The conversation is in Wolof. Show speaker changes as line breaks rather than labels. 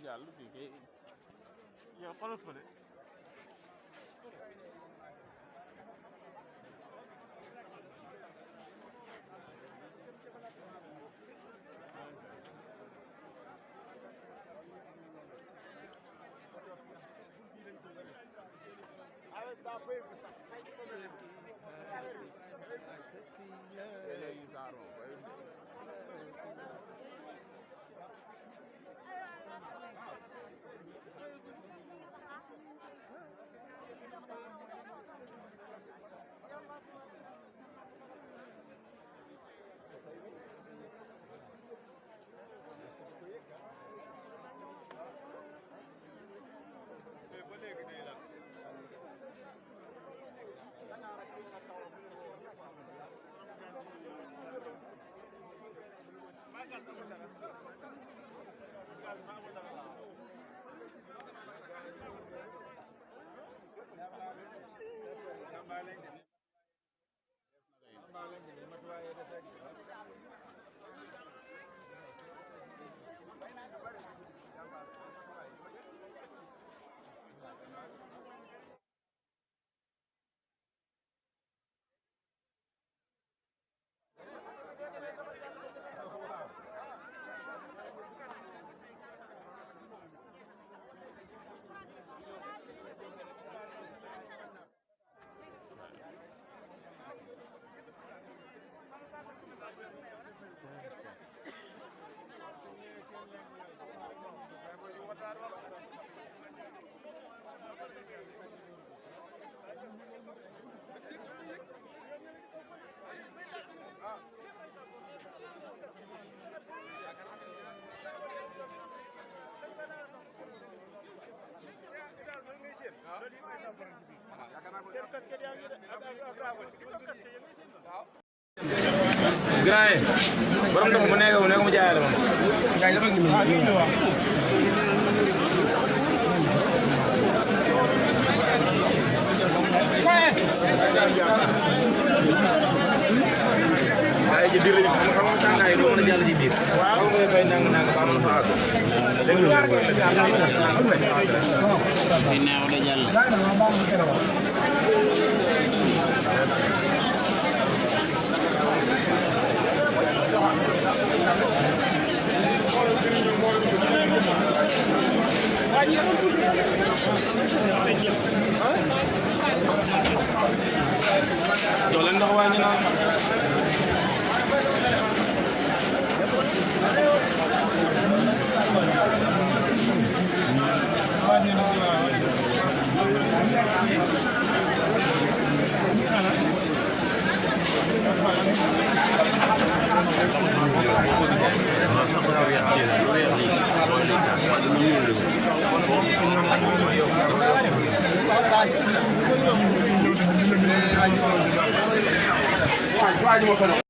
jàll fii kay yow xoolal fële
grand borom ndox mu nekk mu jaayale moom gaay dafa ngi ay ci biir xam nga tàngaay doo mën a jàll ci biir waaw ngay fay nang nang ba mën fa dégg nga ko ginnaaw da jàll doo leen ndox wàññi naa waaw